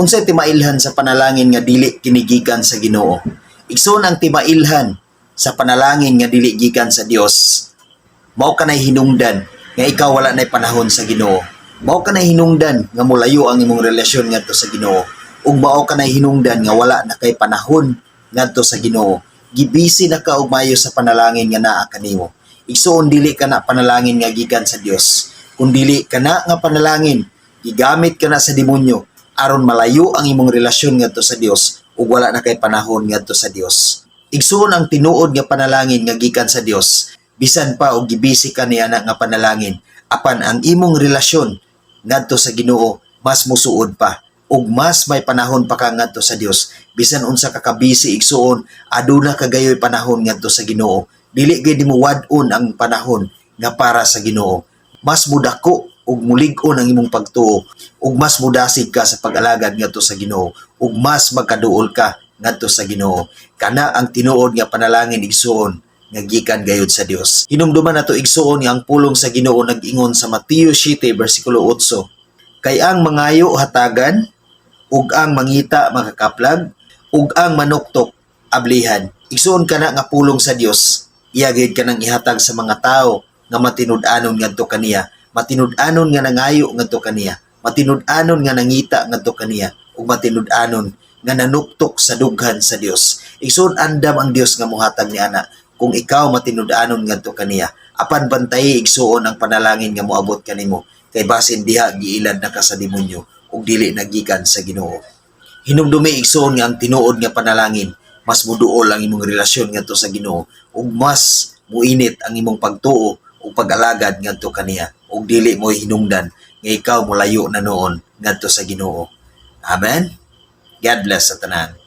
Unsay timailhan sa panalangin nga dili kini gikan sa Ginoo? Igsoon, ang timailhan sa panalangin nga dili gikan sa Dios, mao kanay hinungdan nga ikaw wala nay panahon sa Ginoo. Mao kanay hinungdan nga molayo ang imong relasyon ngadto sa Ginoo. Ug mao kanay hinungdan nga wala na kay panahon ngadto sa Ginoo. Gibisi na ka og mayo sa panalangin nga naa kanimo. Igsoon, dili kana panalangin nga gikan sa Dios. Kung dili kana nga panalangin, gigamit kana sa demonyo aron malayo ang imong relasyon ngadto sa Dios ug wala na kay panahon ngadto sa Dios. Igsoon, ang tinuod nga panalangin nga gikan sa Dios, bisan pa og gibisi ka niya na nga panalangin, apan ang imong relasyon ngadto sa Ginoo mas musuod pa ug mas may panahon pa ka ngadto sa Dios. Bisan unsa ka kabisi, igsuon, aduna ka gayoy panahon ngadto sa Ginoo. Dili gyud nimo wad-on ang panahon nga para sa Ginoo. Mas mudako ug mulig-on ang imong pagtuo ug mas mudasig ka sa pag-alagad ngadto sa Ginoo ug mas magkaduol ka ngadto sa Ginoo. Kana ang tinuod nga panalangin, igsuon, nga gikan gayud sa Dios. Hinumduman nato, igsuon, nga ang pulong sa Ginoo nag-ingon sa Mateo 7 bersikulo 8, "Kay ang mangayo hatagan, ug ang mangita makakaplag, ug ang manuktok ablihan." Igsuon, kana nga pulong sa Dios, iya gayud kanang ihatag sa mga tao nga matinud-anon ngadto kaniya, matinud-anon nga nangayo ngadto kaniya, matinud-anon nga nangita ngadto kaniya, ug matinud-anon nga nanuktok sa dughan sa Dios. Igsuon, andam ang Dios nga mohatag ni ana kung ikaw matinud-anon ngadto kaniya. Apan bantayi, igsuon, ang panalangin nga moabot kanimo kay basin diha giilad na ka sa demonyo ug dili nagikan sa Ginoo. Hinumdumi, igsuon, nga ang tinuod nga panalangin, mas muduol ang imong relasyon ngadto sa Ginoo ug mas muinit ang imong pagtuo ug pag-alagad ngadto kaniya ug dili mo hinungdan nga ikaw molayo na noon ngadto sa Ginoo. Amen. God bless sa tanan.